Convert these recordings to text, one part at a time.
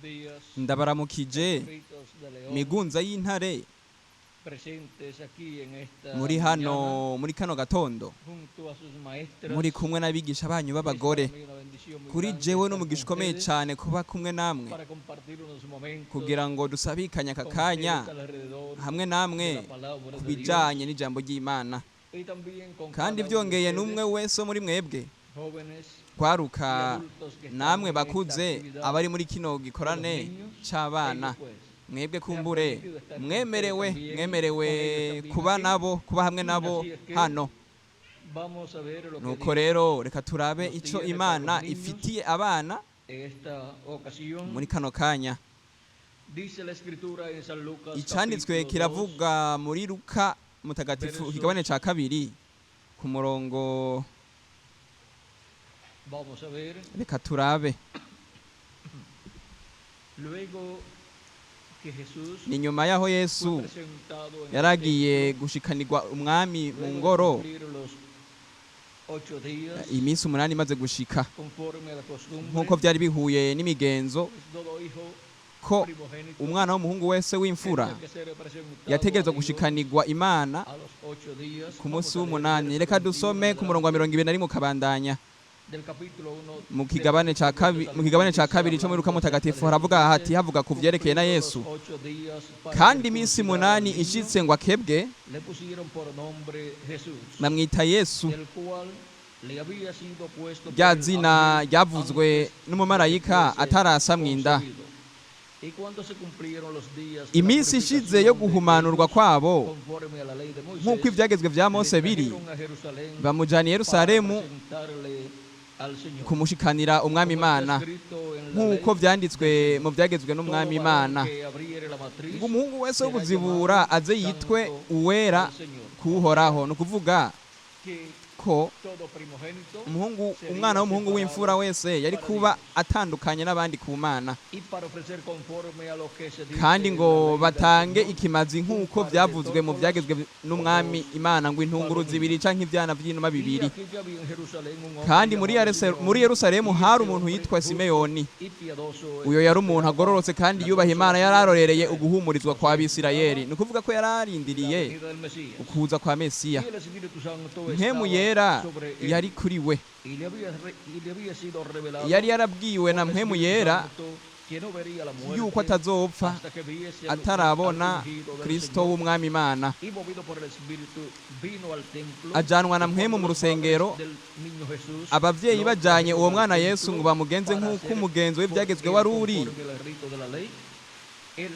Buenos días, Ndabaramukije Ritos de León, migunza y'intare presentes aquí en esta muri mañana, hano muri kano gatondo junto a sus maestras. muri kumwe n'abigisha banyu Es para b'abagore. mí una bendición muy Kuri grande jewe estar n'umugisha con ukomeye ustedes cyane kuba kumwe namwe para compartir unos momentos kugira ngo dusabikanye aka con kanya ustedes alrededor hamwe namwe de la palabra ku de Dios bijanye n'ijambo ry'Imana. y también con Kandi cada uno de byongeye ustedes, n'umwe wese wo muri mwebwe jóvenes kwaruka y adultos que están namwe en esta bakuze actividad abari muri kino de los gikorane niños, c'abana, ellos, pues, mwebwe kumbure mwemerewe mwemerewe kuba nabo kuba hamwe nabo hano. Vamos a ver lo que Nuko Dios rero reka turabe ico Imana ifitiye abana en esta ocasión. muri kano kanya. Dice la escritura en San Lucas Icanditswe capítulo 2, kiravuga muri Luka mutagatifu ikigabane ca kabiri ku murongo. Vamos a ver. Reka turabe. Luego que Jesús Ni nyuma y'aho fue Yesu presentado en el yaragiye templo, gushikanirwa umwami mu luego de ngoro, cumplir los 8 días, iminsi 8 imaze gushika conforme a la costumbre, nk'uko vyari bihuye n'imigenzo pues todo hijo ko primogénito umwana w'umuhungu wese w'imfura tenía que ser presentado yategerezwa a Dios gushikanirwa Imana a los 8 días. ku munsi Vamos a leer w'umunani. verso Reka 21 dusome ku murongo wa 21 ukabandanya. del capítulo 1 Mu de kigabane ca Lucas kabiri, mu kigabane ca kabiri co muri Luka mutagatifu haravuga hati, havuga ku vyerekeye na cumplidos Yesu: los 8 días para Kandi iminsi circuncidar al 8 niño, ishitse ngo akebwe, le pusieron por nombre Jesús, bamwita Yesu, del cual le había sido puesto por rya el zina ángel ryavuzwe antes de que n'umumarayika fuese atarasamwa inda. concebido. Y cuando se cumplieron los días de la Iminsi ishize yo purificación de guhumanurwa ellos, kwabo conforme a la ley de Moisés, nk'uko ivyagezwe vya le Mose biri, trajeron a Jerusalén bamujana i para Yerusalemu presentarle al Señor. kumushikanira umwami Como está Imana, escrito en la nk'uko ley vyanditswe mu vyagezwe todo n'umwami varón Imana, que abriere la matriz ngo umuhungu wese será w'ubuzibura llamado aze yitwe santo uwera al Señor. kuhoraho. Ni ukuvuga Que ko todo primogénito umuhungu sería umwana w'umuhungu w'imfura separado wese yari para kuba Dios atandukanye n'abandi ku Mana, y para ofrecer conforme a lo que se dice kandi en la ngo ley del batange Señor, ikimazi un nk'uko par de vyavuzwe mu tórtolas vyagezwe o n'umwami dos Imana, ngo intunguru zibiri palomitas. canke ivyana vy'inuma Y bibiri. aquí que había en Jerusalén un hombre Kandi muri llamado muri Simeón, Yerusalemu y hari este umuntu hombre yitwa justo Simeyoni. y piadoso Uyo yari umuntu esperaba agororotse kandi la yubaha Imana, consolación de yararorereye Israel. uguhumurizwa O kwa sea, Bisirayeli. esperaba Ni ukuvuga ko la yararindiriye venida del Mesías. ukuza kwa Mesiya. Y el Espíritu Santo Mpemu estaba yera sobre él, yari kuri we, y le había sido revelado yari yarabwiwe por na el Mpemu Espíritu yera Santo que no vería la yuko muerte atazopfa hasta que viese al atarabona ungido del Kristo Señor. w'umwami Imana. Y movido por el Espíritu vino al templo, Ajanwa na y Mpemu cuando mu los padres rusengero, del niño Jesús abavyeyi lo bajanye uwo trajeron al mwana Yesu templo ngo bamugenze para nk'uko hacer umugenzo por w'ivyagezwe él wari uri. conforme al rito de la ley, él,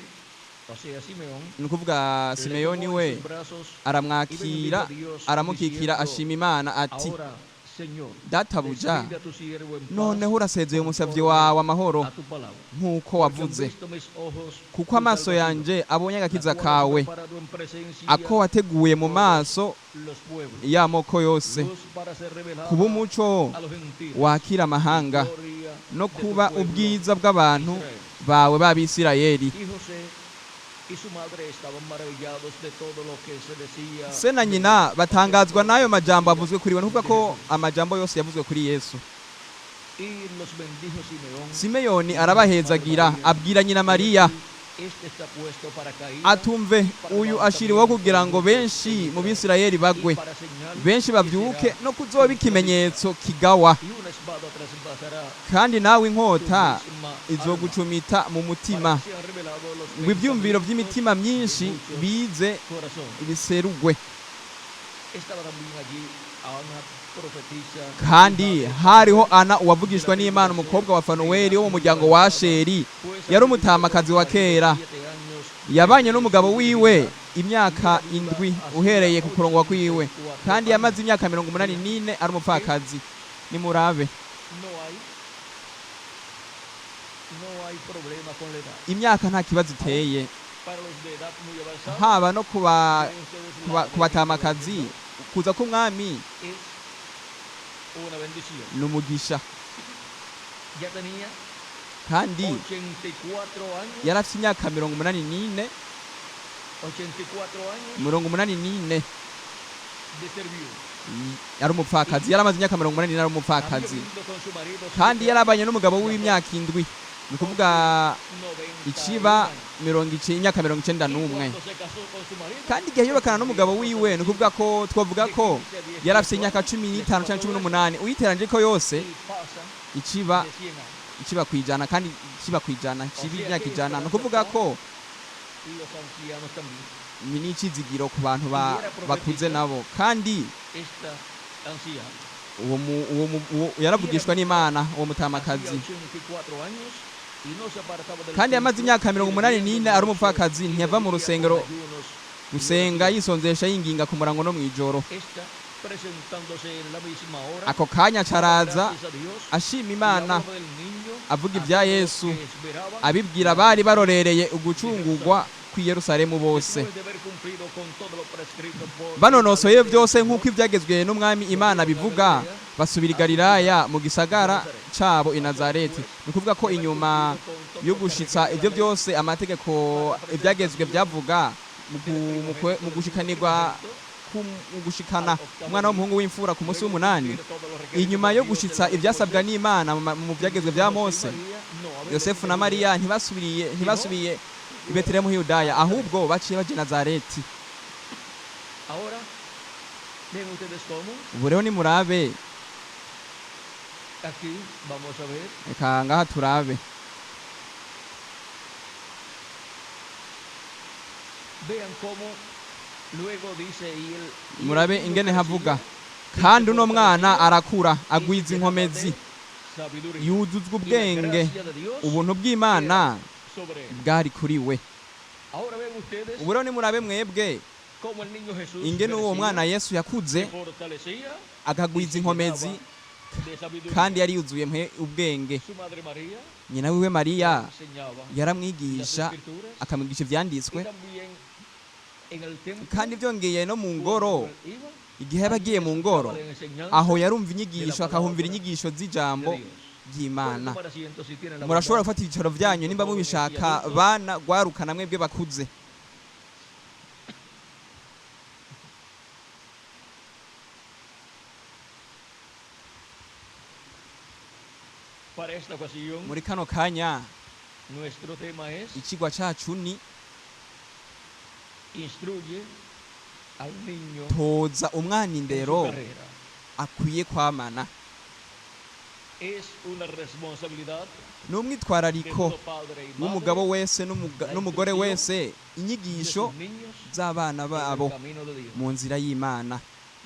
o sea, Simeón, Ni ukuvuga le Simeyoni tomó en we sus brazos y bendijo aramwakira, a Dios aramukikira, diciendo: ashima Imana ati: Ahora, Señor, Databuja, despide a tu siervo en paz noneho urasezeye umusavyi conforme wawe amahoro a tu palabra, nk'uko porque han wavuze, visto mis ojos kuko tu amaso salvación, yanje abonye la agakiza cual has kawe, preparado en presencia ako wateguye mu de todos maso los pueblos, y'amoko yose, luz para ser kuba revelada umuco a los gentiles wakira y amahanga, gloria no de tu kuba pueblo ubwiza bw'abantu Israel. bawe b'Abisirayeli. Y José y su madre estaban maravillados de todo lo que se decía Se na de él, nyina o sea, batangazwa todo lo n'ayo que se majambo decía avuzwe kuri we. Ni ukuvuga de ko Jesús. amajambo yose yavuzwe kuri Yesu. Y los bendijo Simeón Simeyoni y dijo a su madre arabahezagira, María: abwira nyina He Mariya aquí, este está puesto para caída atumve, y para uyu ashiriweho levantamiento de kugira ngo muchos en benshi mu Israel, Bisirayeli y bagwe, para señal benshi que bavyuke, será no kuzoba contradicha, ikimenyetso kigawa, y una espada traspasará kandi nawe tu inkota misma alma, izogucumita mu para mutima, que sean revelados los ngo ivyumviro pensamientos vy'imitima de myinshi muchos bize corazones. biserugwe. Estaba también allí Ana, profetisa, hija Kandi de hariho Fanuel, Ana de uwavugishwa la tribu de n'Imana, Aser, umukobwa wa de Fanuweli edad wo mu muy muryango wa avanzada, Asheri, pues yari había vivido con umutamakazi su wa marido kera, 7 años yabanye desde n'umugabo su wiwe virginidad, y imyaka era viuda 7 hacía uhereye ku kurongwa kwiwe, 84 kandi yamaze años. imyaka mirongo umunani Mira, n'ine ari que umupfakazi. Nimurabe, no hay, no hay problema con la edad. imyaka nta kibazo Aún iteye, para los de edad muy avanzada, haba no kuba tienen ustedes kuba la venida del kubatamakazi, Señor kuza k'umwami es una bendición. ni umugisha. Ya tenía Kandi 84 años, yari afite imyaka 84, 84 años 84 de ser viudo. Yari umupfakazi, yari amaze imyaka 84 ari Había umupfakazi, vivido con su marido kandi 7 yarabanye años n'umugabo y w'imyaka 7. Ni ukuvuga 91 iciba años. imyaka mirongo icenda Y n'umwe. cuando se casó con su marido, Kandi igihe yubakana n'umugabo wiwe, ni ukuvuga ko twavuga ko yari afise imyaka 15 canke 18, uyiteranije ko yose y pasa iciba de 100 años. iciba kwijana, kandi iciba kwijana ciba imyaka 100. Ni ukuvuga ko Y los ancianos también. ni n'icizigiro ku bantu bakuze nabo. Kandi Esta anciana uwo mu- uwo mu- uwo yaravugishwa n'Imana, uwo hacía mutamakazi. 84 años y no se apartaba del Kandi yamaze templo, imyaka mirongo ni umunani de día n'ine ni ari de noche, umupfakazi, y ntiyava mu pedía con rusengero ayunos y gusenga oraciones. yisonzesha yinginga ku murango no mw'ijoro. Esta, presentándose en la misma hora, Ako kanya daba caraza gracias a Dios ashima y Imana, hablaba del niño avuga a ibya todos los Yesu, que esperaban abibwira la abari redención barorereye de ugucungurwa Jerusalén. kw'i Yerusalemu bose. Después de haber cumplido con todo lo prescrito por en la Banonosoye ley del byose Señor, nk'uko ibyagezwe n'umwami Imana volvieron a bivuga, Galilea, basubira i a su ciudad Galilaya mu de gisagara Nazaret. cabo i Pasó Nazareti. después Ni ukuvuga ko de haber inyuma cumplido con todo yo lo que gushitsa requería la ibyo ley byose amategeko para la ibyagezwe presentación byavuga mu del ku- mu kwe- primogénito mu del gushikanirwa unigénito mu gushikana al octavo umwana día, w'umuhungu w'imfura ku munsi luego de w'umunani, cumplir todo lo requerido inyuma por yo Dios en gushitsa la ley de ibyasabwa Moisés, n'Imana mu byagezwe bya José y Mose, María no haber Yosefu venido na de Mariya Judea, ntibasubiye sino ntibasubiye i Betelehemu h'i Yudaya, a Nazaret. ahubwo baciye baja i Nazareti. Ahora, ven ustedes cómo, Ubu rero nimurabe, aquí vamos a ver reka ngaha turabe. Vean cómo luego dice, y el Murabe niño ingene havuga: crecía y se kandi uno mwana fortalecía arakura, y se agwiza llenaba inkomezi, de sabiduría. yuzuzwa Y la ubwenge, gracia de Dios ubuntu era bw'Imana sobre él. bwari kuri we. Ahora ven ustedes Ubu rero nimurabe mwebwe cómo el niño Jesús ingene uwo mwana crecía, Yesu yakuze, se fortalecía y akagwiza se inkomezi, llenaba de sabiduría. kandi yari yuzuye mwe ubwenge. Su madre María Nyina wiwe le Mariya enseñaba las yaramwigisha, escrituras akamwigisha y ivyanditswe. también en el templo, Kandi byongeye no mu ngoro, cuando él iba, igihe yaba allí agiye mu ngoro, escuchaba la enseñanza aho yarumva de la inyigisho, akahumvira palabra inyigisho de z'ijambo Dios. Pueden ry'Imana. tomar asiento si tienen la Murashobora bondad, gufata ibyicaro byanyu listos nimba jóvenes y mubishaka, adultos. bana gwarukana mwebwe bakuze. Para esta ocasión, Muri kano kanya nuestro tema es icigwa cacu ni instruye al niño toza umwana en su indero carrera. akwiye kwamana. Es una responsabilidad Ni de umwitwarariko todo padre y w'umugabo madre wese la n'umugore instrucción wese de inyigisho sus niños z'abana en el babo camino de Dios. mu nzira y'Imana.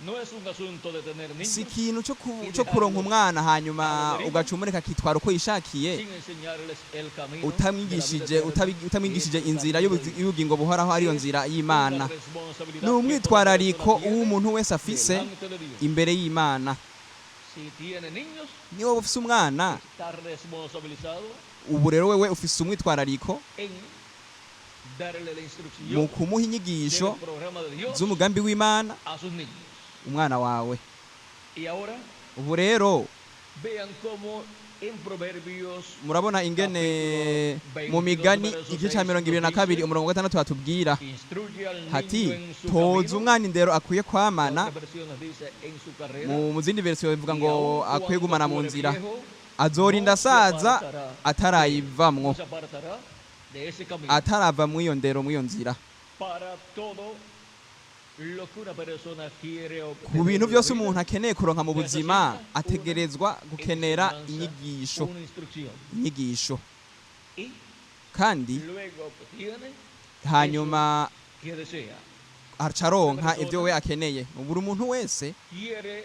No es un asunto de tener Si niños ikintu y co kuronka dejarlos umwana a la hanyuma deriva ugaca umureka akitwara uko yishakiye, sin enseñarles el camino de la vida utamwigishije eterna, que es utamwigishije el inzira camino de Dios. y'ubugingo buhoraho, ariyo Es nzira una y'Imana. responsabilidad Ni que toda persona umwitwarariko tiene w'umuntu wese afise delante de Dios. imbere y'Imana. Si tiene niños, Niba ufise umwana, está responsabilizado ubu rero wewe ufise umwitwarariko en darle la mu instrucción kumuha inyigisho del programa de Dios z'umugambi w'Imana a sus niños. umwana wawe. Y ahora Ubu rero vean cómo en Proverbios murabona ingene capítulo mu 22, migani verso igice ca 6 mirongo ibiri nos na kabiri dice, umurongo wa gatandatu hatubwira instruye al niño hati en su toza camino. umwana indero akwiye kwamana. Otras versiones dice en su carrera, Mu zindi verisiyo bivuga y ngo aun akwiye cuando gumana mu fuere nzira, viejo, azorinda no se asaza apartará de él, atarayivamwo, no se apartará de ese camino. atarava mw'iyo ndero, mw'iyo nzira. Para todo lo que una persona quiere Ku obtener bintu en la byose vida, umuntu akeneye kuronka mu buzima, necesita una ategerezwa gukenera enseñanza, inyigisho, una instrucción. inyigisho. Y Kandi luego obtiene hanyuma eso que desea. aca Una aronka ibyo we persona akeneye. Buri muntu wese quiere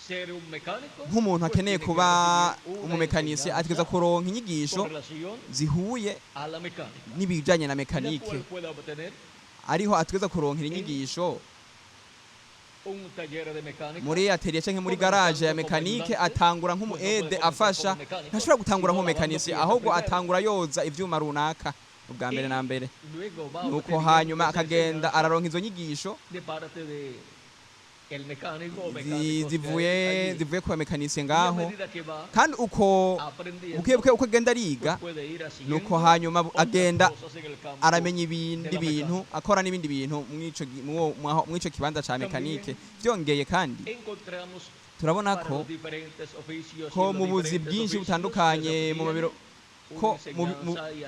ser un mecánico, nk'umuntu pues akeneye tiene que kuba recibir una umumekanisiye, ategerezwa enseñanza kuronka inyigisho con relación zihuye a la mecánica, n'ibijanye na la mekanike, cual pueda obtener ariho ategerezwa kuronkera en inyigisho un taller de mecánica, muri atelier canke muri garage ya comenzando como mekanike. ayudante, Atangura nk'umu pues no puede ede comenzar afasha, como mecánico, ntashobora gutangura sino lavando nk'umumekanisiye, piezas ahubwo primero. atangura yoza ivyuma runaka ubwa mbere Y na mbere. luego va Nuko obteniendo hanyuma esa akagenda enseñanza araronka izo nyigisho de parte de el mecánico o mecánicos que hay zivuye allí. zivuye ku bamekanisiye Y a ngaho. medida que va Kandi uko aprendiendo, buke buke uko agenda ariga, pues puede ir nuko haciendo hanyuma otras agenda cosas en el campo aramenya de ibindi la bintu, mecánica. akora n'ibindi bintu mw'ico kibanza ca mekanike. También Vyongeye kandi encontramos turabona para ko los diferentes oficios y ko en mu los buzi diferentes bwinshi oficios que se butandukanye mu mabiro obtienen ko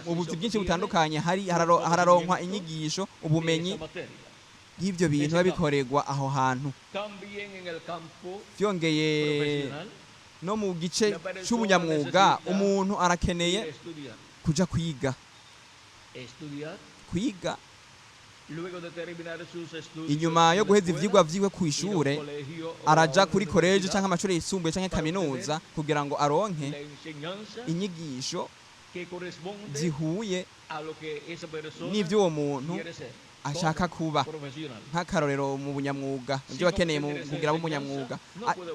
mu buzi bwinshi butandukanye hari hararonkwa inyigisho, ubumenyi bw'ibyo bintu biba bikorerwa aho hantu. Byongeye no mu gice cy'ubunyamwuga, umuntu arakeneye kuja kwiga, kwiga inyuma yo guheza ivyigwa vyiwe ku ishure, araja kuri koleji canke amashuri yisumbuye canke kaminuza kugira ngo aronke inyigisho zihuye n'ivyo uwo muntu ashaka kuba, nk'akarorero mu bunyamwuga, ibyo bakeneye mu kugira umunyamwuga.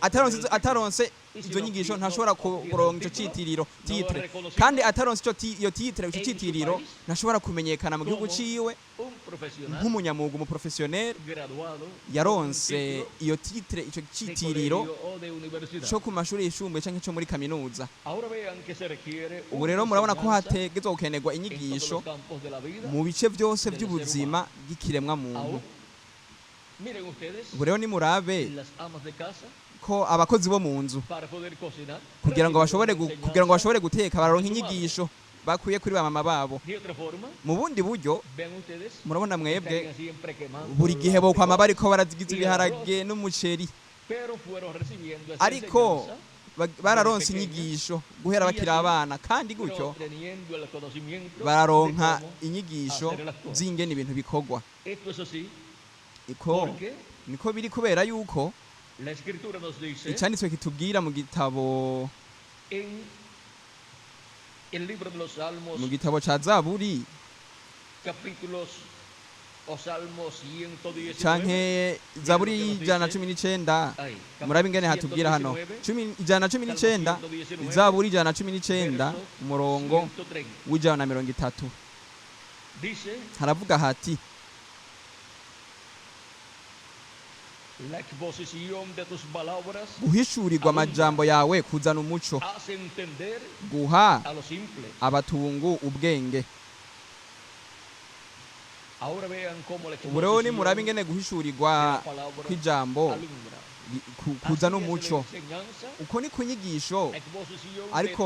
Ataronse izo nyigisho ntashobora kuronka ico citiriro, titre, kandi ataronse ico iyo titre, ico citiriro, ntashobora kumenyekana mu gihugu ciwe nk'umunyamwuga, umuprofessionnel yaronse iyo titre, ico citiriro co ku mashuri yisumbuye canke co muri kaminuza. Ubu rero murabona ko hategezwa gukenerwa inyigisho mu bice byose by'ubuzima bw'ikiremwa muntu. Ubu rero nimurabe ko abakozi bo mu nzu, kugira ngo bashobore guteka, bararonka inyigisho bakuye kuri ba mama babo. Mu bundi buryo, murabona mwebwe buri gihe bokwama bariko barazigiza ibiharage n'umuceri, ariko bararonse inyigisho guhera bakiri abana, kandi gutyo bararonka inyigisho z'ingene ibintu bikorwa. Iko niko biri kubera yuko icyanditswe kitubwira mu gitabo, mu gitabo ca Zaburi canke Zaburi 119. Murabe ingene hatubwira hano, 119, Zaburi 119, umurongo w'130, haravuga hati: "Guhishurirwa amajambo yawe kuzana umuco, guha abatungu ubwenge." Ubu rero nimurabe ingene guhishurirwa kw'ijambo kuzana umuco. Uko ni ku nyigisho, ariko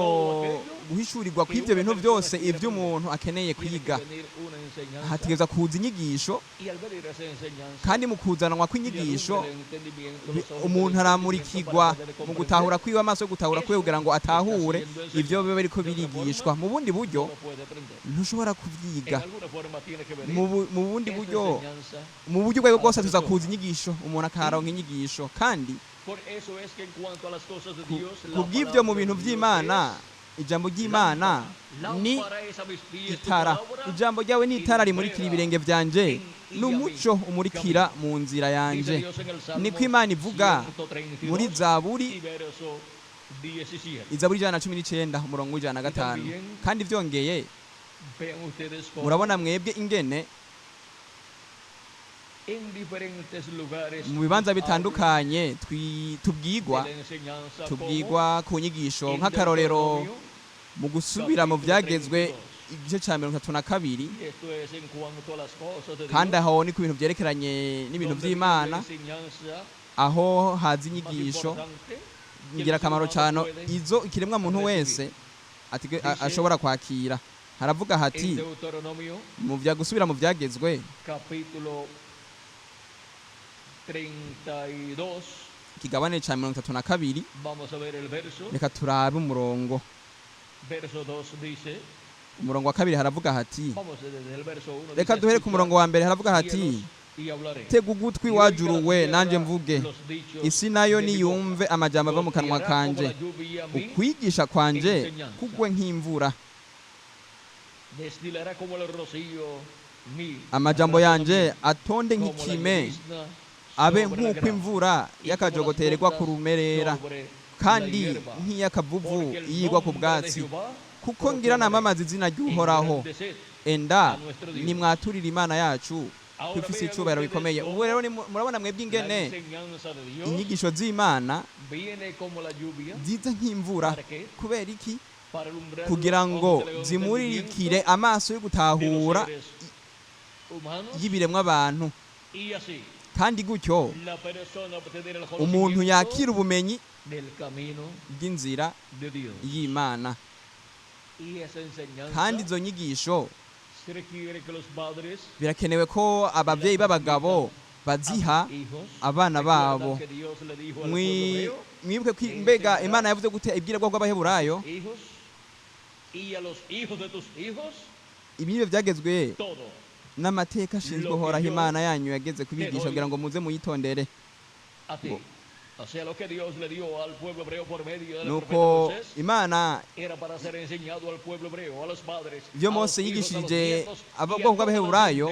guhishurirwa kw'ibyo bintu byose, ibyo umuntu akeneye kwiga, hategerezwa kuza inyigisho. Kandi mu kuzanwa kw'inyigisho, umuntu aramurikirwa mu gutahura kwiwe, amaso yo gutahura kwiwe, kugira ngo atahure ibyo biba biriko birigishwa. Mu bundi buryo ntushobora kubyiga. Mu bundi buryo, mu buryo ubwo bwose, tuza kuza inyigisho, umuntu akaronka inyigisho. Kandi kubw'ibyo, mu bintu by'Imana, ijambo ry'Imana ni itara. "Ijambo ryawe ni itara rimurikira ibirenge byanje, n'umuco umurikira mu nzira yanje," niko Imana ivuga muri Zaburi, Izaburi 119, umurongo w'105. Kandi byongeye, murabona mwebwe ingene mu bibanza bitandukanye tubwigwa ku nyigisho, nk'akarorero mu gusubira mu Byagezwe, igice cya 32. Kandi aho ni ku bintu byerekeranye n'ibintu by'Imana, aho haza inyigisho ingirakamaro cyane, izo ikiremwa muntu wese ashobora kwakira. Haravuga hati mu bya gusubira mu Byagezwe, ikigabane cya 32, reka turabe umurongo. Umurongo wa kabiri haravuga hati, reka duhere ku murongo wa mbere, haravuga hati: "Tega ugutwi wa juru we, nanjye mvuge, isi nayo niyumve amajambo ava mu kanwa kanje. Ukwigisha kwanje kugwe nk'imvura, amajambo yanje atonde nk'ikime, abe nk'uko imvura y'akajogotererwa ku rumerera, kandi nk'iy'akavuvu iyigwa ku bwatsi, kuko ngira namamaza izina ry'Uhoraho. Enda nimwaturire Imana yacu, ko ifise icubahiro bikomeye." Ubu rero murabona mwebwe ingene inyigisho z'Imana ziza nk'imvura. Kubera iki? Kugira ngo zimurikire amaso yo gutahura y'ibiremwa abantu, kandi gutyo umuntu yakira ubumenyi bw'inzira y'Imana. Kandi izo nyigisho birakenewe ko ababyeyi b'abagabo baziha abana babo. Mwibuke ko mbega Imana yavuze gute ibwira bwo bw'Abaheburayo? Ibi byagezwe n'amateka ashinzwe uhoraho Imana yanyu yageze kubigisha kugira ngo muze muyitondere. Nuko Imana ibyo Mose yigishije ubwoko bw'Abaheburayo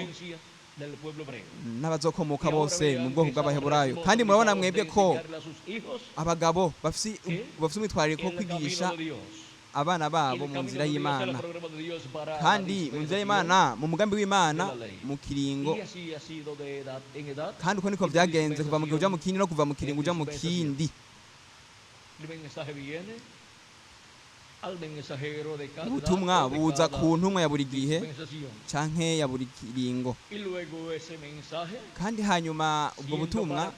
n'abazokomoka bose mu bwoko bw'Abaheburayo. Kandi murabona mwebwe ko abagabo bafise umwitwarariko wo kwigisha abana babo mu nzira y'Imana, kandi mu nzira y'Imana, mu mugambi w'Imana, mu kiringo. Kandi uko niko byagenze kuva mu gihe uja mu kindi no kuva mu kiringo uja mu kindi. Ubutumwa buza ku ntumwa ya buri gihe canke ya buri kiringo. Kandi hanyuma ubwo butumwa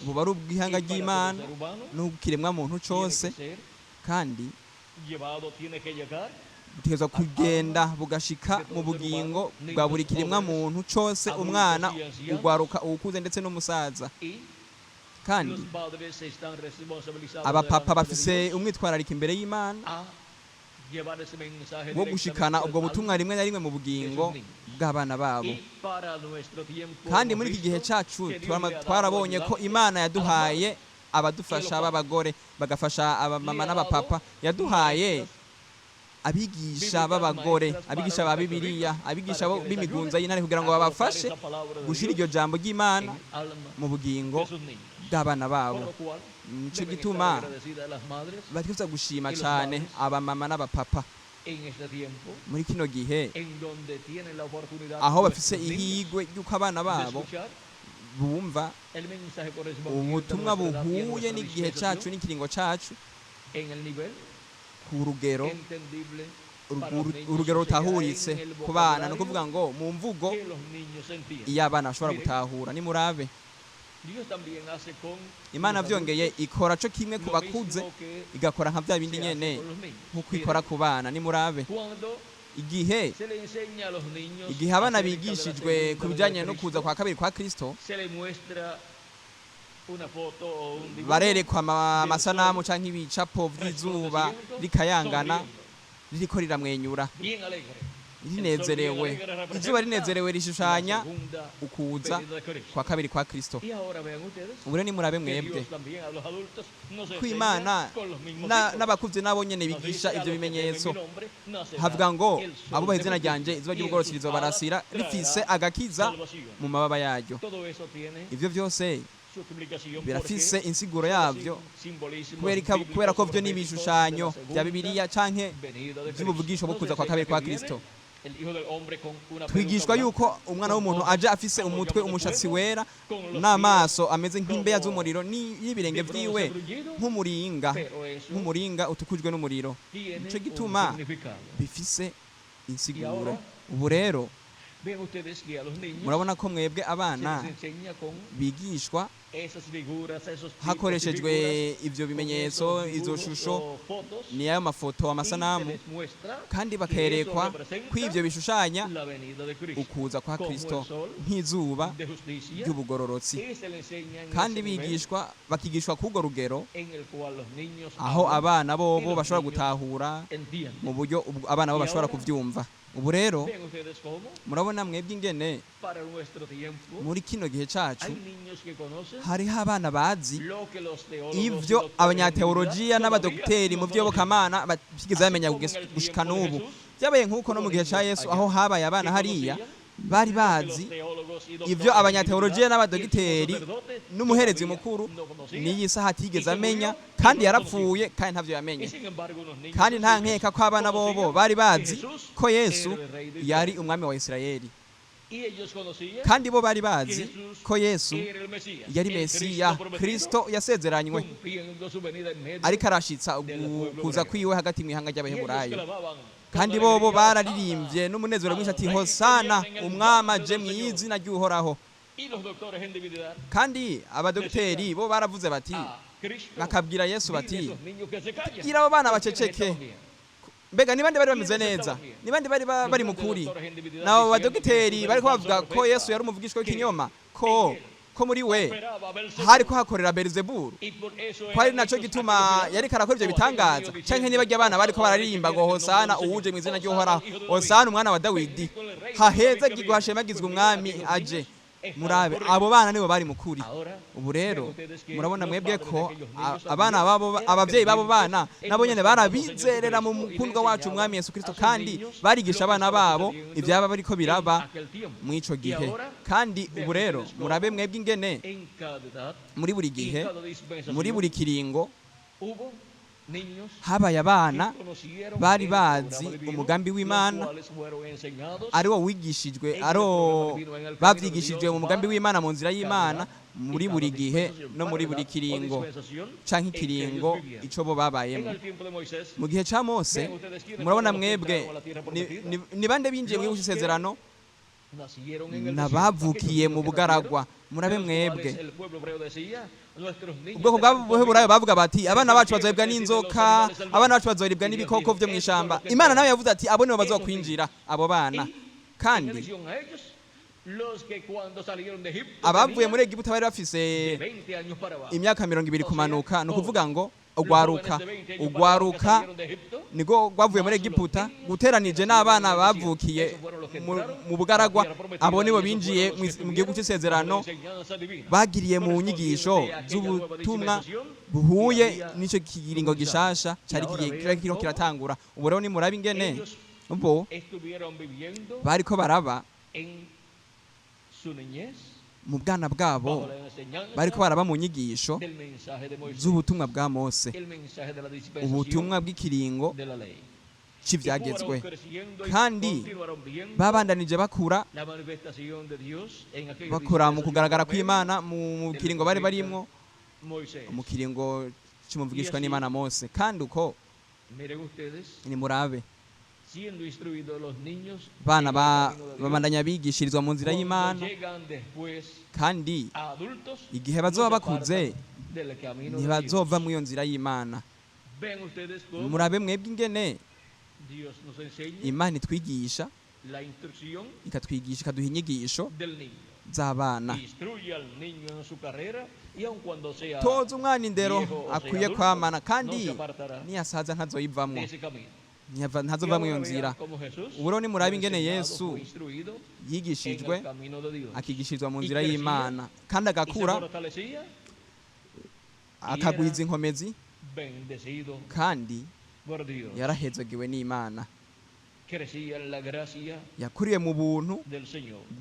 buba ari ubw'ihanga ry'Imana n'ubw'ikiremwa muntu cose, kandi butegerezwa kugenda bugashika mu bugingo bwa buri kiremwa muntu cose, umwana, ugwaruka, uwukuze ndetse n'umusaza. Kandi abapapa bafise umwitwarariko imbere y'Imana wo gushikana ubwo butumwa rimwe na rimwe mu bugingo bw'abana babo. Kandi muri iki gihe cacu twarabonye ko Imana yaduhaye abadufasha b'abagore, bagafasha abamama n'abapapa. Yaduhaye abigisha b'abagore, abigisha ba Bibiliya, abigisha b'imigunza y'intare, kugira ngo babafashe gushira iryo jambo ry'Imana mu bugingo bw'abana babo. Nico gituma bategerezwa gushima cane abamama n'abapapa muri kino gihe, aho bafise ihigwe ry'uko abana babo bumva ubutumwa buhuye n'igihe cacu n'ikiringo cacu ku rugero, urugero rutahuritse ku bana. Ni ukuvuga ngo mu mvugo iyo abana bashobora gutahura. Nimurabe, Imana vyongeye ikora co kimwe ku bakuze, igakora nka vya bindi nyene nk'uko ikora ku bana. Nimurabe, igihe abana bigishijwe ku bijanye no kuza kwa kabiri kwa Kristo, barerekwa amasanamu canke ibicapo vy'izuba rikayangana ririko riramwenyura rinezerewe. Izuba rinezerewe rishushanya ukuza kwa kabiri kwa Kristo. Ubu rero nimurabe mwebwe ko Imana n'abakuze nabo nyene bigisha ivyo bimenyetso. Havuga ngo abubaha izina ryanje, izuba ry'ubugororotsi rizobarasira rifise agakiza mu mababa yaryo. Ivyo vyose birafise insiguro yavyo, kubera ko vyo n'ibishushanyo bya Bibiliya canke vy'ubuvugisho bwo kuza kwa kabiri kwa Kristo. Twigishwa yuko umwana w'umuntu aje afise umutwe umushatsi wera n'amaso ameze nk'imbeya z'umuriro, n'ibirenge vyiwe nk'umuringa utukujwe n'umuriro. Nico gituma bifise insiguro. Ubu rero murabona ko mwebwe abana bigishwa hakoreshejwe ivyo bimenyetso, izo shusho, ni ayo mafoto, amasanamu, kandi bakerekwa ko ivyo bishushanya ukuza kwa Kristo nk'izuba ry'ubugororotsi. Kandi bigishwa, bakigishwa k'urwo rugero aho abana bobo bashobora gutahura mu buryo abana bo bashobora kuvyumva. Ubu rero murabona mwebwe ingene muri kino gihe cacu hariho abana bazi ivyo abanyateolojiya n'abadokiteri mu vy'iyobokamana batigeze bamenya gushika n'ubu. Vyabaye nk'uko no mu gihe ca Yesu, aho habaye abana hariya bari bazi ivyo abanyateolojiya n'abadogiteri n'umuherezi mukuru n'iyi saha atigeze amenya, kandi yarapfuye kandi ntavyo yamenye. Kandi nta nkeka ko abana bobo bari bazi ko Yesu yari umwami wa Isirayeli, kandi bo bari bazi ko Yesu yari Mesiya, Kristo yasezeranywe, ariko arashitsa kuza kwiwe hagati mu ihanga ry'Abaheburayo. Kandi bobo bararirimbye n'umunezero mwinshi ati Hosana, umwami aje mu izina ry'Uhoraho. Kandi abadogiteri bo baravuze bati Bakabwira Yesu bati: "Bwira abo bana baceceke." Mbega ni bande bari bameze neza? Ni bande bari bari mu kuri? Nabo badogiteri bariko bavuga ko Yesu yari umuvugishwa w'ikinyoma, ko muri we hari ko hakorera Beelzebulu, ko ari naco gituma yariko arakora ivyo bitangaza, canke niba abana bariko bararirimba ngo: "Hosana uwuje mu izina ry'Uhoraho, hosana umwana wa Dawidi, hahezagirwe hashemagizwe umwami aje"? Murabe, abo bana nibo bari mu kuri. Ubu rero murabona mwebwe ko abana babo, abavyeyi b'abo bana nabo nyene barabizerera mu mukundwa wacu umwami Yesu Kristo, kandi barigisha abana babo ivyaba bariko biraba mw'ico gihe. Kandi ubu rero murabe mwebwe ingene muri buri gihe, muri buri kiringo, habaye abana bari bazi umugambi w'Imana, ari wo wigishijwe, ari bavyigishijwe mu mugambi w'Imana, mu nzira y'Imana, muri buri gihe no muri buri kiringo canke ikiringo ico bo babayemo. Mu gihe ca Mose, murabona mwebwe ni bande binjiye mu gihugu c'isezerano? Nabavukiye mu bugaragwa. Murabe mwebwe, ubwoko bw'Abaheburayo bavuga bati: "Abana bacu bazoribwa n'inzoka, abana bacu bazoribwa n'ibikoko vyo mw'ishamba." Imana nawe yavuze ati: "Abo nibo bazokwinjira, abo bana." Kandi abavuye muri Egiputa bari bafise imyaka 20 kumanuka. Ni ukuvuga ngo ugwaruka niko rwavuye muri Egiputa, guteranije n'abana bavukiye mu bugaragwa. Abo nibo binjiye mu gihugu cy'isezerano, bagiriye mu nyigisho z'ubutumwa buhuye n'icyo kiringo gishasha cyari kiriko kiratangura. Ubu rero nimurabe ingene bo bariko baraba mu bwana bwabo, bariko baraba mu nyigisho z'ubutumwa bwa Mose, ubutumwa bw'ikiringo c'ivyagezwe. Kandi babandanije bakura, bakura mu kugaragara kw'Imana mu kiringo bari barimwo, mu kiringo c'umuvugishwa n'Imana Mose. Kandi uko nimurabe bana babandanya bigishirizwa mu nzira y'Imana, kandi igihe bazoba bakuze ntibazova muri iyo nzira y'Imana. Murabe mwebwe ingene Imana itwigisha, ikatwigisha, ikaduha inyigisho z'abana. Toza umwana indero akwiye kwamana, kandi niyasaza ntazoyivamwo, ntazova muri iyo nzira. Ubu rero nimurabe ingene Yesu yigishijwe, akigishirizwa mu nzira y'Imana, kandi agakura, akagwiza inkomezi, kandi yarahezagiwe n'Imana. Yakuriye mu buntu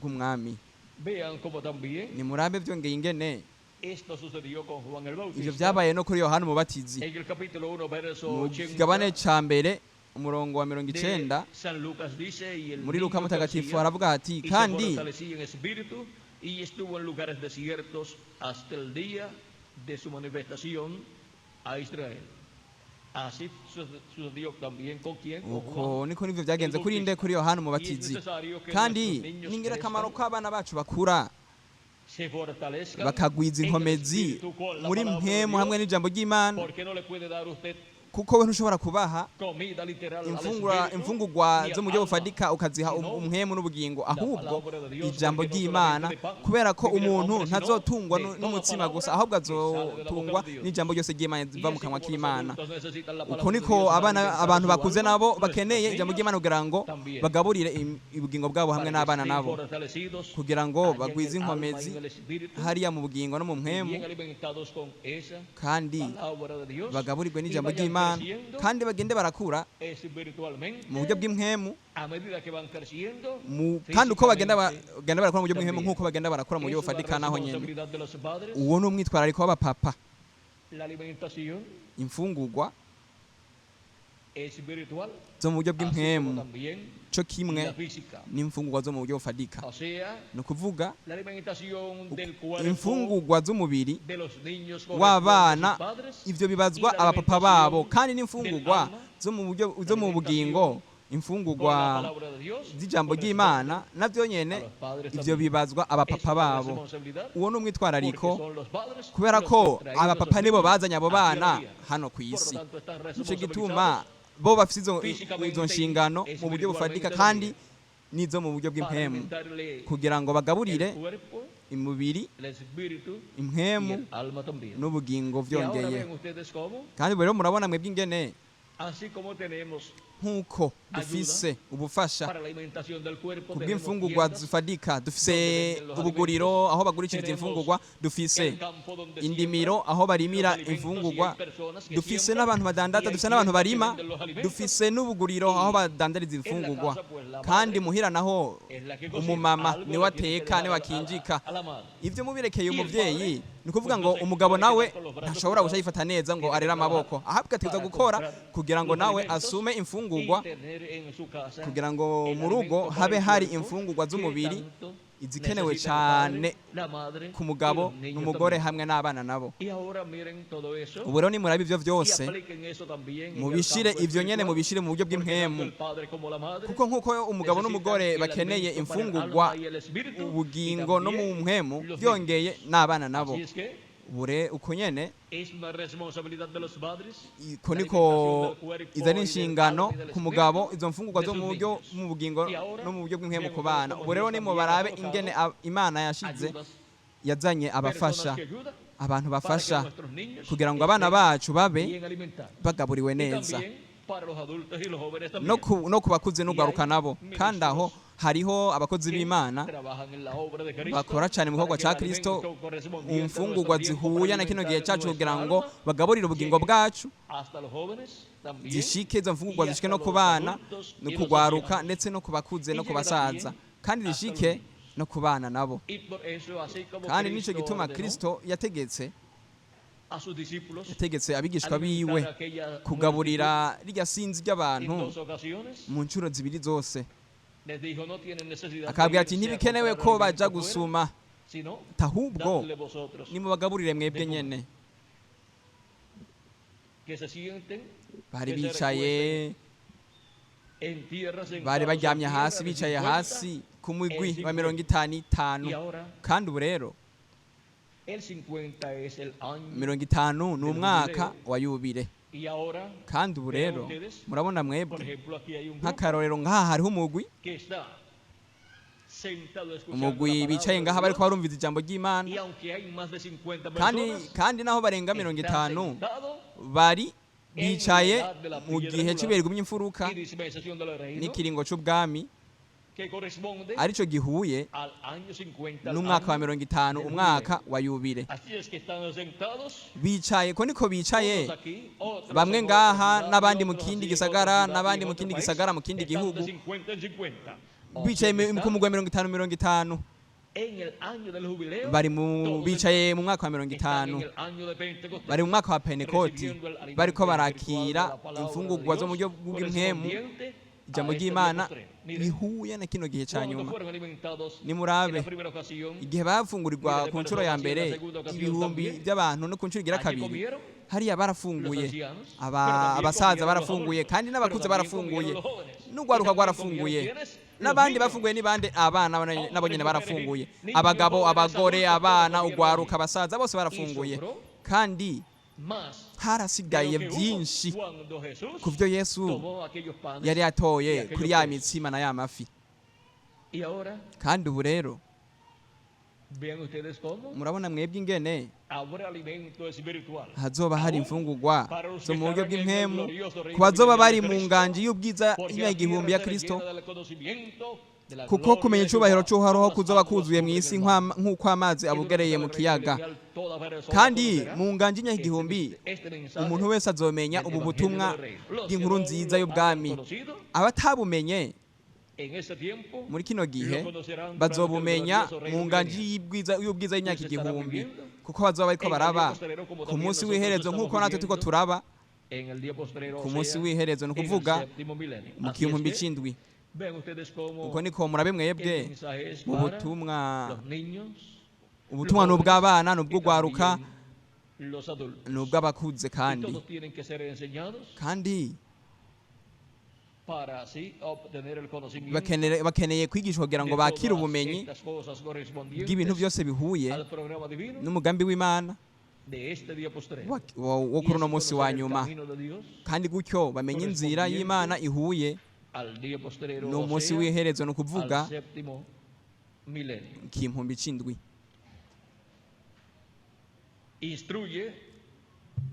bw'umwami. Nimurabe byongeye ingene ivyo vyabaye no kuri Yohana Umubatizi. Mu kigabane ca mbere, umurongo wa 90 muri Luka Mutagatifu, aravuga ati: "Kandi y estuvo en lugares desiertos hasta el día de su manifestación a Israel. Así sucedió también con quien?" Uko niko nivyo vyagenze kuri nde? Kuri Yohana Umubatizi. Kandi ni ingirakamaro ko abana bacu bakura, bakagwiza inkomezi muri mpemu hamwe n'ijambo ry'Imana, kuko we ntushobora kubaha imfungurwa zo mu buryo bufatika ukaziha umwemu n'ubugingo, ahubwo ijambo ry'Imana, kubera ko umuntu ntazotungwa n'umutsima gusa, ahubwo azotungwa n'ijambo ryose ry'Imana riva mu kanwa k'Imana. Uko niko abana, abantu bakuze nabo bakeneye ijambo ry'Imana kugira ngo bagaburire ubugingo bwabo hamwe n'abana nabo, kugira ngo bagwize inkomezi hariya mu bugingo no mu mpemu, kandi bagaburirwe n'ijambo ry'Imana, kandi bagende barakura mu buryo bw'impwemu. Kandi uko bagenda barakura mu buryo bw'impwemu, nk'uko bagenda barakura mu buryo bufatika naho nyene. Uwo ni umwitwarariko w'abapapa. Imfungurwa zo mu buryo bw'impwemu co kimwe n'imfungurwa zo mu buryo bufatika. Ni ukuvuga imfungurwa z'umubiri w'abana, ivyo bibazwa abapapa babo, kandi n'imfungurwa zo mu buryo, zo mu bugingo, Imfungurwa z'ijambo ry'Imana navyo nyene ivyo bibazwa abapapa babo. Uwo ni umwitwarariko, kubera ko abapapa nibo bazanye abo bana hano ku isi. Nico gituma bo bafite izo nshingano mu buryo bufatika kandi n'izo mu buryo bw'impemu, kugira ngo bagaburire imubiri, impwemu n'ubugingo vyongeye. Kandi rero murabona mwebwe ingene nk'uko dufise ubufasha kubw'imfungurwa zifadika, dufise ubuguriro aho bagurishiriza imfungurwa, dufise indimiro aho barimira imfungurwa, dufise n'abantu badandaza, dufise n'abantu barima, dufise n'ubuguriro aho badandariza imfungurwa. Kandi muhira naho umumama niwe ateka, niwe akinjika. Ivyo mubirekeye umuvyeyi, ni ukuvuga ngo umugabo nawe ntashobora guca yifata neza ngo arere amaboko, ahabwa ategerezwa gukora kugira ngo nawe asume imfungurwa, kugira ngo mu rugo habe hari imfungurwa z'umubiri izikenewe cyane ku mugabo n'umugore hamwe n'abana nabo. Ubu rero nimuraba ivyo vyose, mubishire ivyo nyene, mubishire mu buryo bw'impwemu, kuko nk'uko umugabo n'umugore bakeneye imfungurwa ubugingo no mu mpwemu, byongeye n'abana nabo. Bure uko nyene ko niko iza ari inshingano ku mugabo, izo mfungurwa zo mu buryo mu bugingo no mu buryo bw'impwemu ku bana. Ubu rero nimubarabe ingene Imana yashize yazanye abafasha, abantu bafasha kugira ngo abana bacu babe bagaburiwe neza, no ku bakuze n'ugaruka nabo. Kandi aho hariho abakozi b'Imana bakora cyane mu gikorwa cya Kristo, imfungurwa zihuye na kino gihe cyacu kugira ngo bagaburire ubugingo bwacu, zishike izo mfungurwa zishike no ku bana, no kugwaruka, ndetse no ku bakuze no ku basaza, kandi zishike no ku bana nabo. Kandi nico gituma Kristo yategetse abigishwa biwe kugaburira rirya sinzi ry'abantu mu nshuro zibiri zose. Akabwira ati ntibikenewe ko baja gusuma, ahubwo nimubagaburire mwebwe nyene. Bari bicaye, bari baryamye hasi, bicaye hasi ku mugwi wa 55. Kandi ubu rero 50 ni umwaka wa yubile. Kandi ubu rero murabona mwebwe nk'akarorero ngaha hariho umugwi bicaye ngaha bariko barumviza ijambo ry'Imana, kandi naho barenga 50 bari bicaye mu gihe cy'ibihe rigumye imfuruka n'ikiringo c'ubwami, arico gihuye n'umwaka wa 50, umwaka wa yubile. Bicaye ko niko bicaye, bamwe ngaha n'abandi mu kindi gisagara, n'abandi mu kindi gisagara, mu kindi gihugu, bicaye ku mugwi wa 50 50. Bari bicaye mu mwaka wa 50, bari mu mwaka wa Pentekoti, bariko barakira imfungurwa zo mu buryo bw'impwemu, ijambo ry'Imana rihuye na kino gihe cya nyuma. Nimurabe igihe bafungurirwa ku nshuro ya mbere ibihumbi by'abantu, no ku nshuro igira kabiri hariya barafunguye, abasaza barafunguye, kandi n'abakuze barafunguye, n'urwaruka rwarafunguye, n'abandi bafunguye ni bande? Abana nabo nyene barafunguye, abagabo, abagore, abana, urwaruka, abasaza, bose barafunguye. Kandi harasigaye byinshi ku byo Yesu yari yatoye kuri ya mitsima na ya mafi. Kandi ubu rero murabona mwebwe ingene hazoba hari imfungurwa zo mu buryo bw'impwemu ku bazoba bari mu nganji y'ubwiza y'imyaka igihumbi ya Kristo, kuko kumenya icubahiro c'Uhoraho kuzoba kuzuye mw'isi nk'uko amazi abugereye mu kiyaga. Kandi mu nganji y'imyaka igihumbi umuntu wese azomenya ubu butumwa bw'inkuru nziza y'ubwami. Abatabumenye muri kino gihe bazobumenya mu nganji y'ubwiza y'imyaka igihumbi, kuko bazoba bariko baraba ku munsi w'iherezo nk'uko natwe turiko turaba ku munsi w'iherezo, ni ukuvuga mu 2007. Uko niko murabe mwebwe mu butumwa. Ubutumwa ni ubw'abana, ni ubw'urwaruka, ni ubw'abakuze, kandi Para así obtener el conocimiento Bakeneye kwigishwa kugira de ngo bakire todas ubumenyi estas cosas bw'ibintu correspondientes byose bihuye al programa divino n'umugambi w'Imana de este día postrero. wo Y kuri uno así munsi wa conocer el nyuma, camino de Dios kandi gutyo bamenye inzira y'Imana ihuye al día postrero, o n'umunsi sea, w'iherezo, ni ukuvuga al séptimo milenio. kimpumbi c'indwi. Instruye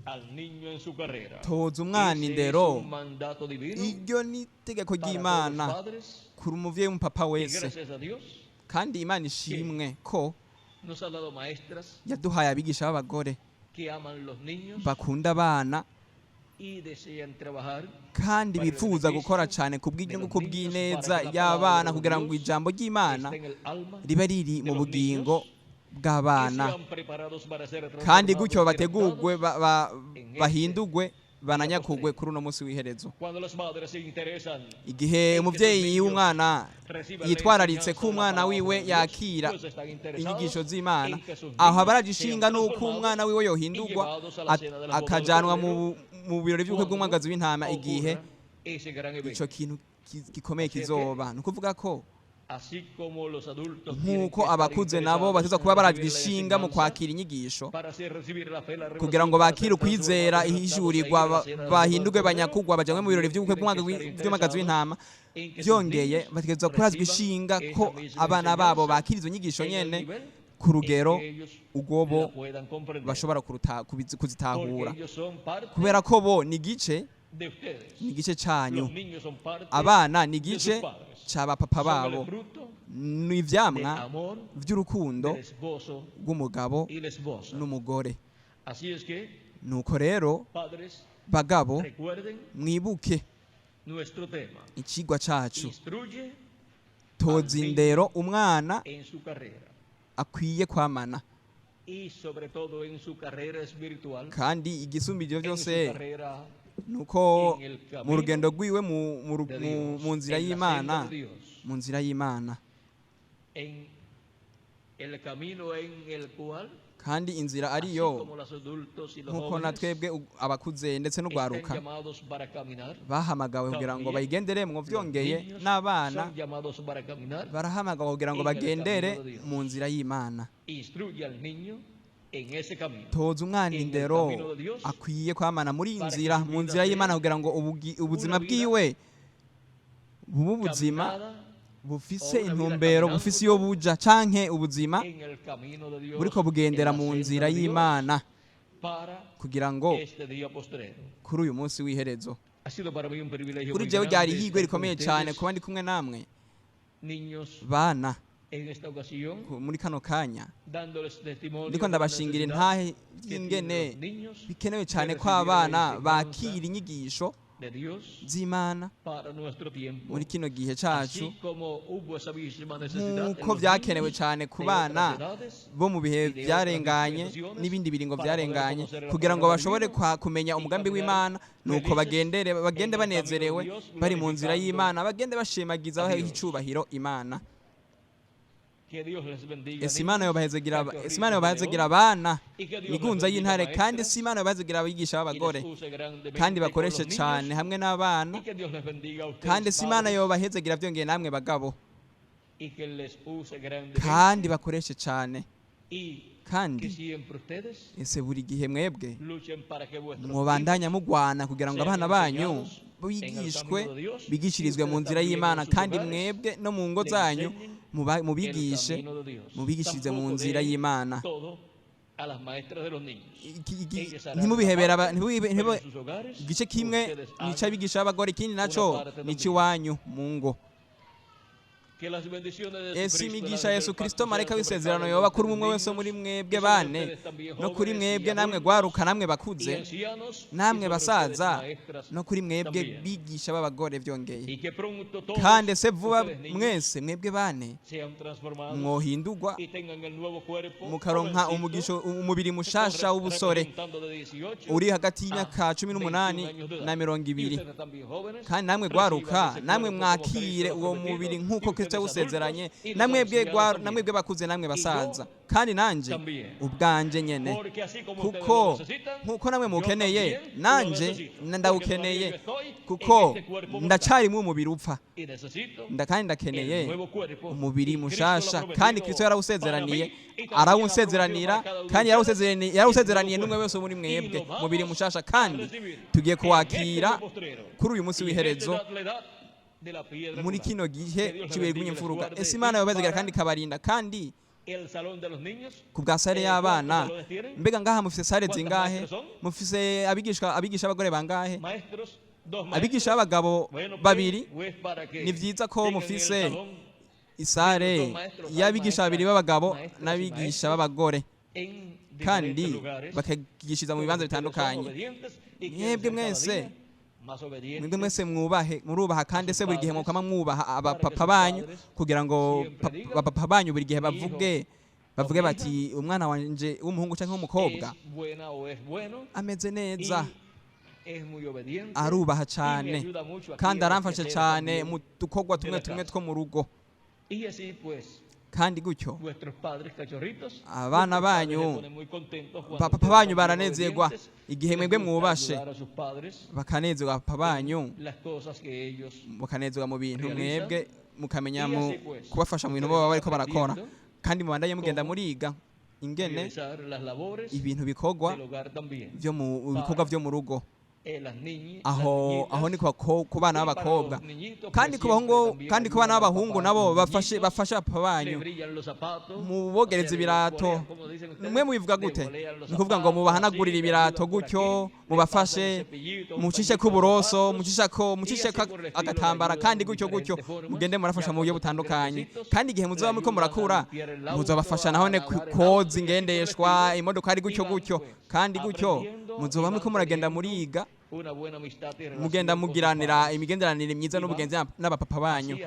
al niño en su carrera. Toza umwana Ese es indero. un mandato divino Iryo ni itegeko para todos los ry'Imana padres kuri umuvyeyi w'umupapa y wese. gracias a Dios Kandi Imana ishimwe ko nos ha dado maestras yaduhaye abigisha b'abagore que aman los niños bakunda abana y desean trabajar kandi para el bifuza beneficio gukora cyane ku de bw'inyungu, los ku niños, bw'ineza para que la y'abana, palabra de kugira ngo Dios ijambo ry'Imana esté en el alma ribe riri de mu los bugingo niños, que bw'abana, sean preparados para ser kandi transformados gutyo y bategurwe raptados en este bahindurwe bananyakugwe kuri uno munsi w'iherezo. Cuando las madres se interesan Igihe umuvyeyi w'umwana reciban la yitwararitse enseñanza ko de la umwana palabra wiwe de Dios, yakira pues están interesados inyigisho z'Imana, en que sus aho niños aba araje ishinga sean n'uko transformados umwana wiwe y yohindurwa llevados a la cena de las bodas del akajanwa Cordero mu birori vy'ubukwe cuando bw'umwagazi w'intama igihe ocurra ese gran ico evento. kintu gikomeye O sea que kizoba. Ni ukuvuga ko así como los adultos tienen nk'uko que estar abakuze nabo interesados bateza en kuba barajwe recibir la ishinga mu enseñanza kwakira inyigisho para así recibir la fe, la kugira revelación, ngo para bakire ser ukwizera transformados y raptados a ir ihishurirwa a la cena de las bodas del bahindurwe Cordero, banyakugwa bajanwe mu birori también vy'ubukwe tienen que estar bw'umwagazi interesados w'intama. en que sus Vyongeye niños bategerezwa kurazwa reciban ishinga esa ko misma abana babo enseñanza bakira izo nyigisho en el nyene nivel ku en rugero que ellos urwobo la puedan comprender, bashobora porque kuzitahura, ellos son parte kubera ko bo ni igice de ustedes. ni igice canyu. Los niños son parte Abana ni de sus igice padres. ca ba papa Son el babo, fruto ni del ivyamwa amor vy'urukundo del esposo rw'umugabo y la esposa. n'umugore. Así es que, Nuko rero padres, bagabo, recuerden mwibuke nuestro tema. icigwa cacu: Instruye toza indero umwana en su carrera akwiye kwamana, y sobre todo en su carrera espiritual, kandi igisumba ivyo en su vyose carrera nuko en el mu camino rugendo rwiwe mu, mu, de mu, Dios, mu nzira en la y'Imana, senda de Dios, mu nzira y'Imana, en el camino en el cual, kandi inzira así ariyo como los adultos y los nk'uko na jóvenes twebwe abakuze ndetse están n'urwaruka llamados para caminar, bahamagawe kugira ngo también bayigenderemwo, los vyongeye niños n'abana son llamados para caminar. barahamagawe kugira ngo en el bagendere camino de Dios. mu nzira y'Imana. Instruye al niño en ese camino Toza umwana en el indero camino de Dios, akwiye kwamana muri iyi para que nzira, su mu vida nzira sea y'Imana, kugira ngo ubuzima una vida bwiwe bube ubuzima caminada bufise o una vida intumbero, caminando bufise iyo buja, canke ubuzima en el camino de Dios, buriko en bugendera la mu senda nzira de Dios, y'Imana para kugira ngo este día postrero. kuri uyu munsi w'iherezo. Ha sido para mí un privilegio Kuri muy jewe ryari grande ihigwe estar con rikomeye cane ustedes, kuba ndi kumwe namwe niños, bana en esta ocasión, muri kano kanya, dándoles testimonio ndiko de la ndabashingira necesidad intahe que tienen y'ingene los niños bikenewe de cane ko recibir la abana enseñanza bakira inyigisho de Dios z'Imana para nuestro tiempo. muri kino gihe cacu, Así como hubo esa misma necesidad en nk'uko los vyakenewe niños cane ku de bana otras edades bo mu bihe y de otras vyarenganye dispensaciones n'ibindi biringo para poder vyarenganye, conocer el kugira ngo programa bashobore divino kumenya y umugambi caminar w'Imana, nuko felices bagendere bagende en el camino de banezerewe Dios, bari mu nzira glorificando y'Imana, bagende bashemagiza a baha Dios. icubahiro Imana. Que Dios les bendiga, Ese Imana niños, yobahezegira, ese Imana cachorritos de yobahezegira león, abana y que Dios les migunza bendiga, y'intare, kandi maestras, si Imana yobahezegira abigisha y les b'abagore, use grandemente kandi con bakoreshe los niños, cane hamwe n'abana, y que Dios les bendiga a ustedes, kandi si Imana padres, yobahezegira vyongeye namwe bagabo, y que les use grandemente, kandi bakoreshe cane, y que kandi siempre ustedes ese buri gihe mwebwe luchen para que vuestros mubandanya mugwana kugira ngo sean abana banyu enseñados en el bigishwe, camino de Dios, y bigishirizwe mu ustedes nzira también en y'Imana, sus kandi hogares mwebwe no mu ngo le zanyu enseñen el mubigishe camino de Dios. mubigishirize mu Tampoco nzira dejen y'Imana. todo a las maestras de los niños. Ellas harán una Ntimubihebera parte, pero en sus hogares igice kimwe ustedes ni hagan ic'abigisha b'abagore, ikindi naco una parte ni también. ic'iwanyu mu ngo. Que las bendiciones de Ese Jesucristo, el imigisha ángel ya Yesu del Kristo pacto, marayika sean sobre w'isezerano cada uno yoba de kuri ustedes umwe wese niños, muri y mwebwe sobre bane, ustedes también no kuri jóvenes y mwebwe namwe adultos gwaruka namwe y bakuze ancianos, y namwe sobre ustedes basaza, maestras no kuri mwebwe también. bigisha b'abagore vyongeye. Y que pronto todos Kandi se vuba ustedes niños mwese mwebwe bane sean transformados mwohindurwa y tengan el nuevo cuerpo mukaronka jovencito, umugisho umubiri mushasha w'ubusore representando de 18 uri hagati a y'imyaka cumi 21 n'umunani años de edad. na mirongo Y ibiri. ustedes también jóvenes Kandi namwe reciban gwaruka ese namwe cuerpo como mwakire Cristo lo uwo ha prometido, mubiri y nk'uko Kristo ustedes Kristo yawusezeranye, namwebwe namwebwe bakuze, namwe basaza, kandi nanje ubwanje nyene, kuko nkuko namwe mukeneye, nanje ndawukeneye, kuko ndacarimo umubiri upfa, kandi ndakeneye umubiri mushasha. Kandi Kristo yarawusezeraniye, arawunsezeranira, kandi yarawusezeraniye n'umwe wese muri mwebwe, umubiri mushasha. Kandi tugiye kuwakira kuri uyu munsi w'iherezo, muri kino gihe kibuye imfuruka. Ese Imana yobazigara kandi ikabarinda. Kandi ku bwa salle y'abana, mbega ngaha mufise salle zingahe? Mufise abigisha abagore bangahe? Abigisha b'abagabo babiri. Ni byiza ko mufise isalle y'abigisha babiri b'abagabo n'abigisha b'abagore, kandi bakagishiriza mu bibanza bitandukanye. Mwebwe mwese mwubahe, murubaha, kandi se buri gihe mukama mwubaha abapapa banyu, kugira ngo abapapa banyu buri gihe bavuge bati: "Umwana wanje w'umuhungu cyangwa w'umukobwa ameze neza, arubaha cyane, kandi aramfasha cyane mu dukorwa tumwe tumwe two mu rugo." Kandi gutyo abana banyu, papa banyu baranezerwa igihe mwebwe mwubashe, bakanezerwa papa banyu, bakanezerwa mu bintu mwebwe mukamenya mu kubafasha mu bintu baba bariko barakora. Kandi mubandanye mugenda muriga ingene ibintu bikorwa byo mu bikorwa byo mu rugo. Aho ni ku bana b'abakobwa, kandi ku bahungu, kandi ku bana b'abahungu nabo bafashe papa banyu, mubogereza ibirato. Mwe mubivuga gute? Ni ukuvuga ngo mubahanagurire ibirato gutyo, mubafashe, mucishe ko uburoso, mucishe ko agatambara, kandi gutyo gutyo mugende murafasha mu buryo butandukanye. Kandi igihe muzoba muriko murakura, muzobafasha nahone koza ingendeshwa, imodoka, ari gutyo gutyo. Kandi gutyo muzoba muriko muragenda muriga, mugenda mugiranira imigenderanire myiza n'ubugenzi n'abapapa banyu.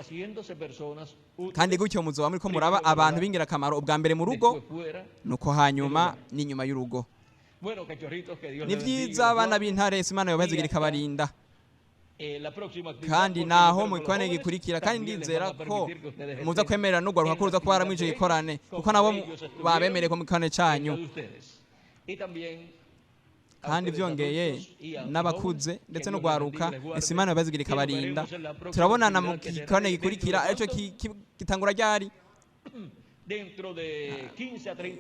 Kandi gutyo muzoba muriko muraba abantu b'ingirakamaro, ubwa mbere mu rugo, nuko hanyuma n'inyuma y'urugo. Ni byiza, abana b'intare. Imana yobazigira ikabarinda. Kandi naho mu gikorane gikurikira, kandi ndizera ko muza kwemerera n'urwaruka ko ruza kuba haramwije gikorane, kuko nabo babemereye ko mu gikorane cyanyu. Kandi byongeye n'abakuze ndetse no gwaruka, ese Imana yabazigira ikabarinda. Turabonana mu gikorane gikurikira, aricyo gitangura ryari?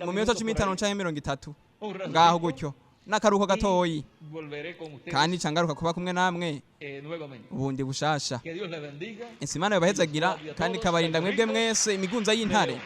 Mu minota 15 canke 30 ngaho gutyo, n'akaruhuko gatoyi, kandi cangaruka kuba kumwe namwe ubundi bushasha. Ese Imana yabahezagira kandi ikabarinda mwebwe mwese, imigunza y'intare.